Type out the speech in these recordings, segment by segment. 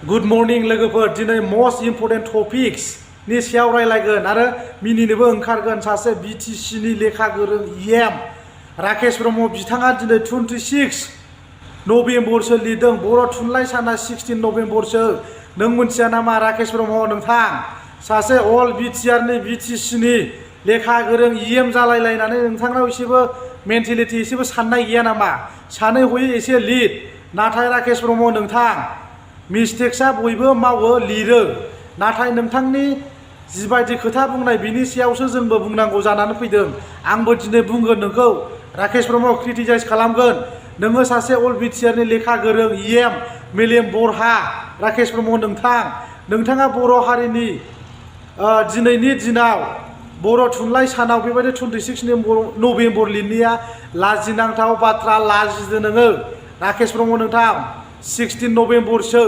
Good morning लोगोफोर दिनै must important topics नि सायाव रायलायगोन आरो मिनिनोबो ओंखारगोन सासे बिटिसि नि लेखा गोरों इएम राकेश ब्रह्म बिथाङा दिनै 26 नभेम्बरसो लिरदों बर' थुनलाइ साना 16 नभेम्बरसो नों मिथिया नामा राकेश ब्रह्म नोंथां सासे अल बिटिआर नि बिटिसि नि लेखा गोरों इएम जालायलायनानै नोंथांनाव एसेबो मेन्टेलिटि एसेबो साननाय गैया नामा सानै हयै एसे लिर नाथाय राकेश ब्रह्म नोंथां मिस्टेक्सआ बयबो मावो लिरो नाथाय नोंथांनि जिबायदि खोथा बुंनाय बिनि सायावसो जोंबो बुंनांगौ जानानै फैदों आंबो दिनै बुंगोन नोंखौ राकेश ब्रह्म क्रिटिसाइज खालामगोन नोङो सासे अल बिटिआर नि लेखा गोरों इएम मेलेम बरहा राकेश ब्रह्म नोंथाङा बर' हारिनि दिनैनि दिनाव बर' थुनलाइ सानाव बेबायदि 26 नभेम्बर लिरनाया लाजिनांथाव बाथ्रा लाजिदो नोङो राकेश ब्रह्म नोंथां 16 नभेम्बरसो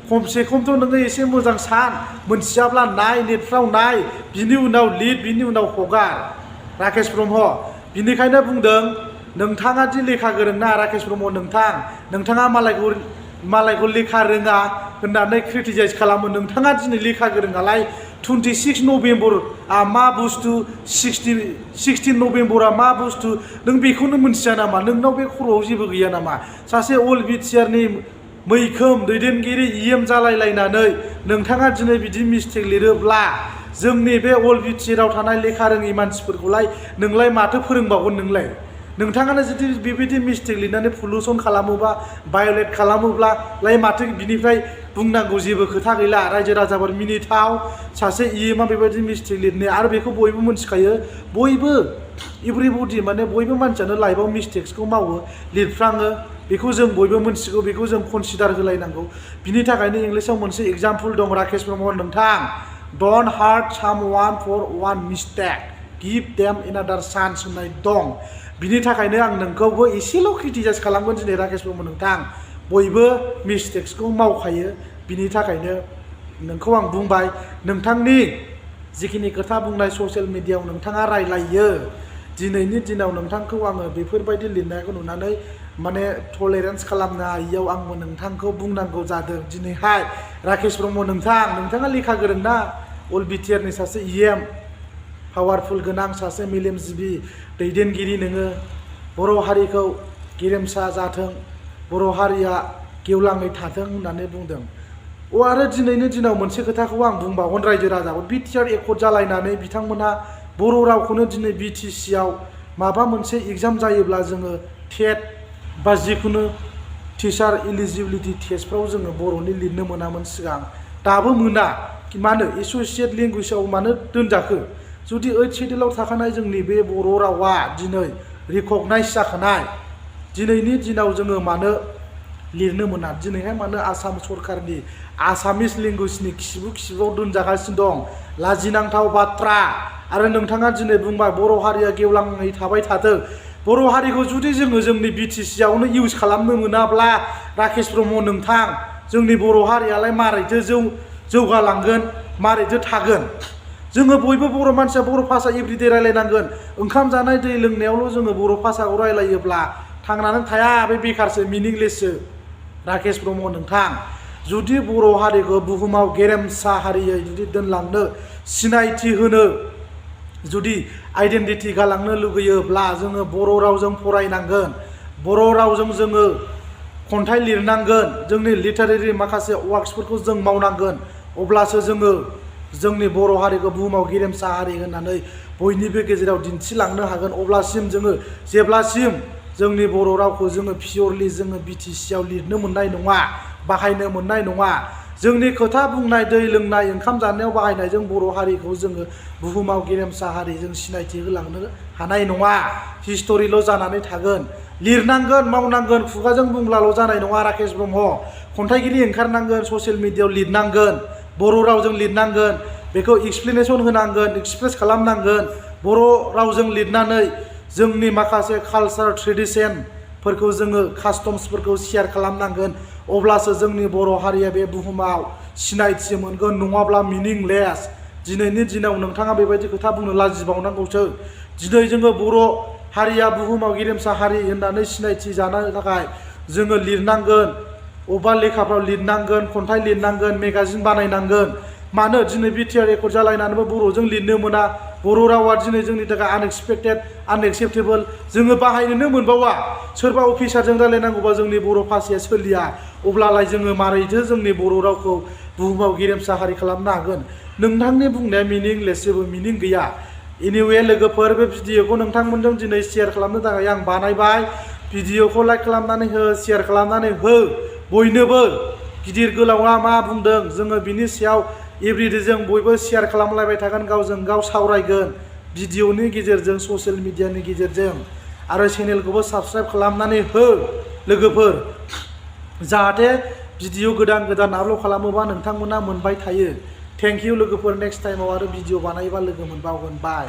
खमसे खमथ' नोङो एसे मोजां सान मोनथियाब्ला नाय नेटफ्राव नाय बिनि उनाव लिर बिनि उनाव हगार राकेश ब्रह्म बिनिखायनो बुंदों नोंथाङा दि लेखा गोरों ना राकेश ब्रह्म नोंथाङा मालायखौ लेखा रोङा होननानै क्रिटिसाइज खालामो नोंथाङा दिनै लेखा गोरोङालाय 26 नभेम्बरआ मा बुस्थु 16 नभेम्बरआ मा बुस्थु नों बेखौनो मोनथिया नामा नोंनाव बे खर'आव जेबो गैया नामा सासे अल बिटिआर नि मैखोम दैदेनगिरि इएम जालायलायनानै नोंथाङा दिनै बिदि मिस्टेक लिरोब्ला जोंनि बे अल बिटिआर आव थानाय लेखा रोङि मानसिफोरखौलाय नोंलाय माथो फोरोंबावगोन नोंथाङानो जुदि बेबायदि मिस्टेक लिरनानै पलुसन खालामोबा भायलेट खालामोब्लालाय माथो बिनिफ्राय बुंनांगौ जेबो खोथा गैला रायजो राजाफोर मिनिथाव सासे इएमआ बेबायदि मिस्टेक लिरनाय आरो बेखौ बयबो मिथिखायो बयबो एभ्रिबडि माने बयबो मानसियानो लाइफआव मिस्टेक्सखौ मावो लिरफ्राङो बेखौ जों बयबो मिथिगौ बेखौ जों कनसिडार होलायनांगौ बिनि थाखायनो इंलिसाव मोनसे एग्जाम्पल दं राकेश ब्रह्म नोंथां don't hurt someone for one mistake give them another chance होननाय दं बिनि थाखायनो आं नोंखौबो एसेल' क्रिटिसाइज खालामगोन दिनै राकेश ब्रह्म नोंथां बयबो मिस्टेक्सखौ मावखायो बिनि थाखायनो नोंखौ आं बुंबाय नोंथांनि जिखिनि खोथा बुंनाय ससियेल मिडियायाव नोंथाङा रायलायो दिनैनि दिनाव नोंथांखौ आङो बेफोरबायदि लिरनायखौ नुनानै माने टलारेन्स खालामनो हायियाव आंबो नोंथांखौ बुंनांगौ जादों दिनैहाय राकेश ब्रह्म नोंथाङा लेखा गोरों ना अल बिटिआर नि सासे इएम पावारफुल गोनां सासे मेलेमजिबि दैदेनगिरि नोङो बर' हारिखौ गेरेमसा जाथों बर' हारिया गेवलाङै थाथों होननानै बुंदों आरो दिनैनि दिनाव मोनसे खोथाखौ आं बुंबावगोन रायजो राजाखौ बिटिआर एकर्ड जालायनानै बिथांमोनहा बर' रावखौनो दिनै बिटिसि आव माबा मोनसे एग्जाम जायोब्ला जोङो टेट बा जिखुनु टिचार इलिजिबिलिटि टेस्टफ्राव जोङो बर'नि लिरनो मोनामोन सिगां दाबो मोना मानो एस'सिएट लेंगुवेजाव मानो दोनजाखो जुदि 8th शेड्युलाव थाखानाय जोंनि बे बर' रावा दिनै रिकगनाइज जाखानाय दिनैनि दिनाव जोङो मानो लिरनो मोना दिनैहाय मानो आसाम सरकारनि आसामिस लेंगुवेजनि खिबुआव दोनजागासिनो दं लाजिनांथाव बाथ्रा आरो नोंथाङा दिनै बुंबाय बर' हारिया गेवलाङै थाबाय थाथों बर' हारिखौ जुदि जोङो जोंनि बिटिसि आवनो इउज खालामनो मोनाब्ला राकेश ब्रह्म नोंथां जोंनि बर' हारियालाय मारैथो जौगालांगोन मारैथो थागोन जोङो बयबो बर' मानसिया बर' भाषा एभ्रिडे रायलायनांगोन ओंखाम जानाय दै लोंनायावल' जोङो बर' भाषाखौ रायलायोब्ला थांनानै थाया बे बेखारसो मिनिंलेससो राकेश ब्रह्म नोंथां जुदि बर' हारिखौ बुहुमाव गेरेमसा हारियै जुदि दोनलांनो सिनायथि होनो जुदि आइडेन्टिटि गालांनो लुगैयोब्ला जोङो बर' रावजों फरायनांगोन बर' रावजों जोङो खन्थाइ लिरनांगोन जोंनि लिटारेरि माखासे वार्क्सफोरखौ जों मावनांगोन अब्लासो जोङो जोंनि बर' हारिखौ बुहुमाव गेरेमसा हारि होननानै बयनिबो गेजेराव दिन्थिलांनो हागोन अब्लासिम जोङो जेब्लासिम जोंनि बर' रावखौ जोङो पियरलि जोङो बिटिसि आव लिरनो मोननाय नङा बाहायनो मोननाय नङा जोंनि खोथा बुंनाय दै लोंनाय ओंखाम जानायाव बाहायनायजों बर' हारिखौ जोङो बुहुमाव गेरेमसा हारिजों सिनायथि होलांनो हानाय नङा हिस्ट'रिल' जानानै थागोन लिरनांगोन मावनांगोन खुगाजों बुंब्लाल' जानाय नङा राकेश ब्रह्म खन्थाइगिरि ओंखारनांगोन ससियेल मिडियायाव लिरनांगोन बर' रावजों लिरनांगोन बेखौ एक्सप्लेनेसन होनांगोन एक्सप्रेस खालामनांगोन बर' रावजों लिरनानै जोंनि माखासे कालचार ट्रेडिशनफोरखौ जोङो कास्टम्सफोरखौ शेयार खालामनांगोन अब्लासो जोंनि बर' हारिया बे बुहुमाव सिनायथि मोनगोन नङाब्ला मिनिंलेस दिनैनि दिनाव नोंथाङा बेबायदि खोथा बुंनो लाजिबावनांगौसो दिनै जोङो बर' हारिया बुहुमाव गेरेमसा हारि होननानै सिनायथि जानो थाखाय जोङो लिरनांगोन अबेबा लेखाफ्राव लिरनांगोन, खन्थाइ लिरनांगोन, मेगाजिन बानायनांगोन। मानो दिनै बिटिआर रेकर्ड जालायनानैबो बर'जों लिरनो मोना? बर' रावा दिनै जोंनि थाखाय आनएक्सपेक्टेड, आनएक्सेप्टेबल। जोङो बाहायनोनो मोनबावा। सोरबा अफिसारजों रायलायनांगौबा जोंनि बर' भाषाया सोलिया। अब्लालाय जोङो मारैथो जोंनि बर' रावखौ बुहुमाव गेरेमसा हारि खालामनो हागोन? नोंथांनि बुंनाया मिनिंलेस, जेबो मिनिं गैया। एनिवे लोगोफोर, बे भिडिअखौ नोंथांमोनजों दिनै शेयार खालामनो थाखाय आं बानायबाय। भिडिअखौ लाइक खालामनानै हो, शेयार खालामनानै हो बयनोबो। गिदिर गोलावा मा बुंदों जोङो बिनि सायाव एभ्रिडे जों बयबो शेयार खालामलायबाय थागोन, गावजों गाव सावरायगोन भिडिअनि गेजेरजों, ससियेल मिडियानि गेजेरजों। आरो चेनेलखौबो साबस्क्राइब खालामनानै हो लोगोफोर, जाहाथे भिडिअ गोदान गोदान आपल'ड खालामोबा नोंथांमोना मोनबाय थायो। थेंक इउ लोगोफोर, नेक्स्ट टाइमाव आरो भिडिअ बानायोबा लोगो मोनबावगोन। बाय।